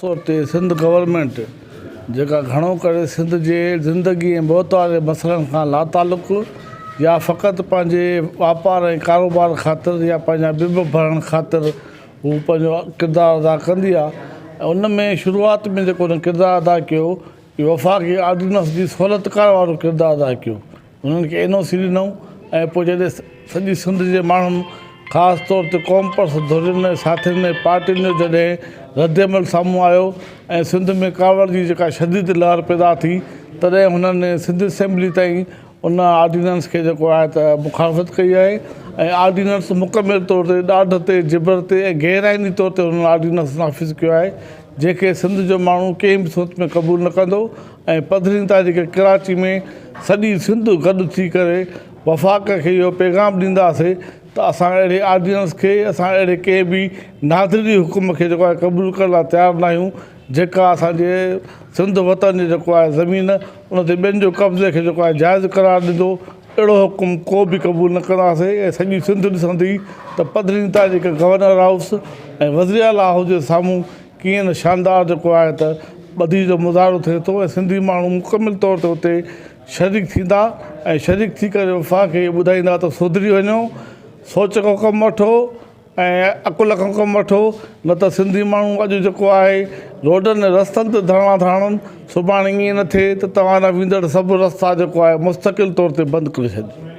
طور تي سنڌ گورنمينٽ جيڪا گهڻو ڪري سنڌ جي زندگي ۽ موت واري مسئلن کان لاتعلق يا فقط پنهنجي واپار ۽ ڪاروبار خاطر يا پنهنجا بب ڀرڻ خاطر هو پنهنجو ڪردار ادا ڪندي آهي ۽ ان ۾ شروعات ۾ جيڪو هن ڪردار ادا ڪيو اهو وفاقي آرڊيننس جي سهولتڪار وارو ڪردار ادا ڪيو. انهن کي اين او سي ڏنائون ۽ پوء جڏهن سڄي سنڌ جي ماڻهن خاص طور تي قومپرست ڌرين ۽ ساٿين ۽ پارٽين جو جڏهن ردعمل سامهون آيو ۽ سنڌ ۾ ڪاوڙ جي جيڪا شديد لهر پيدا ٿي تڏهن هنن سنڌ اسيمبلي تائين ان آرڊيننس کي جيڪو آهي ته مخالفت ڪئي آهي ۽ آرڊيننس مڪمل طور تي ڏاڍ تي جبر تي ۽ غير آئيني طور تي هنن آرڊيننس نافذ ڪيو آهي جنهن کي سنڌ جو ماڻهو ڪنهن به صورت ۾ قبول نه ڪندو ۽ پڌرين تاريخ ڪراچي ۾ سڄي سنڌ گڏ ٿي ڪري وفاق کي اهو پيغام ڏينداسي ته اسان اهڙي آرڊيننس کي اسان اهڙي ڪنهن به نادري حڪم کي جيڪو آهي قبول ڪرڻ لاء تيار نه آهيون جيڪا اسان جي سنڌ وطن جي جيڪو آهي زمين ان تي ٻين جو قبضي کي جيڪو آهي جائز قرار ڏيندو اهڙو حڪم ڪو به قبول نه ڪنداسي ۽ سڄي سنڌ ڏسندي ته پڌرين تاريخ گورنر هائوس ۽ وزيراعليٰ هائوس جي سامهون ڪيئن نه شاندار جيڪو آهي ته ٻڌي جو مظاهرو ٿئي ٿو ۽ سنڌي ماڻهو مڪمل طور تي اتي شريڪ ٿيندا ۽ شريڪ ٿي ڪري وفاق کي اهو ٻڌائيندا ته سڌري وڃو، سوچ کان ڪم وٺو ۽ عقل کان ڪم وٺو نه ته سنڌي ماڻهو اڄ جيڪو آهي روڊن ۽ رستن تي ڌرڻا ٿا هڻن سڀاڻي ائين نه ٿئي ته توهان ڏانهن ويندڙ سڀ رستا جيڪو آهي مستقل طور تي بند ڪري ڇڏجن.